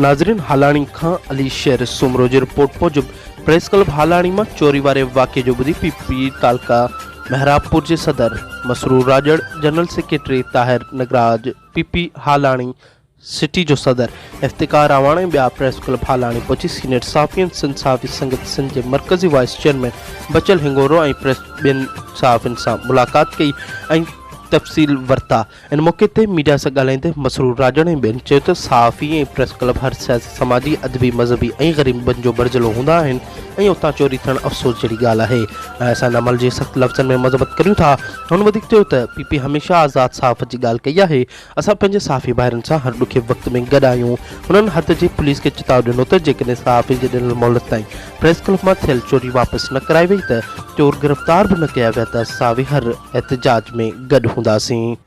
ناظرين هالاڻي کان علي شير سومرو جي رپورٽ موجب پريس ڪلب هالاڻي مان چوري واري واقعي جو ٻڌي پي پي تعلقه محرابپور جي صدر Masroor Rajar, general secretary Tahir Nagraj, P P Halani city جو صدر افتخار اعواڻ ۽ ٻيا پريس ڪلب هالاڻي پهچي سينيئر صحافي ۽ سنڌ صحافي سنگت سنڌ جي مرڪزي vice chairman Bachal Hingoro ۽ press ٻين صحافين سان ملاقات ڪئي ۽ تفصيل ورتا. ان موقعي تي ميڊيا سان ڳالهائيندي مسرور راڄڙ ۽ ٻين چيو ته صحافي ۽ پريس ڪلب هر سياسي، سماجي، ادبي، مذهبي ۽ غريبن جو ڀرجهلو هوندا آهن ۽ اتان چوري ٿيڻ افسوس جهڙي ڳالهه آهي ۽ اسان ان عمل جي سخت لفظن ۾ مذمت ڪريون ٿا. هن وڌيڪ چيو ته پي پي هميشه آزاد صحافت جي ڳالهه ڪئي آهي، اسان پنهنجي صحافي ڀائرن سان هر ڏکي وقت ۾ گڏ آهيون. هنن حد جي پوليس کي چتاء ڏنو ته جيڪڏهن صحافين جي ڏنل مهلت تائين پريس ڪلب مان ٿيل چوري واپس نه ڪرائي وئي ته چور گرفتار به نه ڪيا ويا ته اسان به هر احتجاج ۾ گڏ هونداسين.